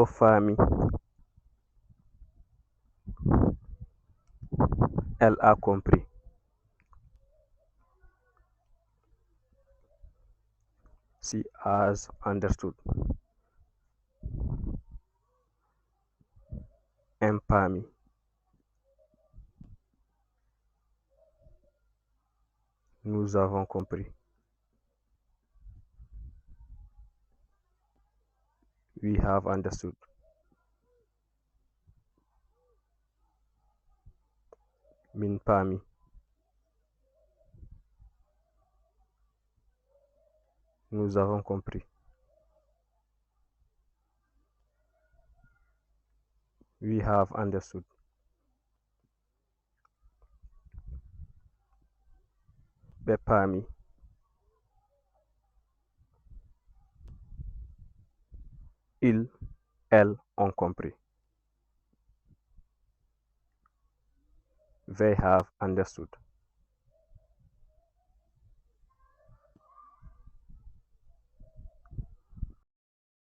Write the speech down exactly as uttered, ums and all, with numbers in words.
O faami. Elle a compris. She has understood. En paami. Nous avons compris. We have understood. Min paami. Nous avons compris. We have understood. Ɓe paami. Ils, elles ont compris. They have understood.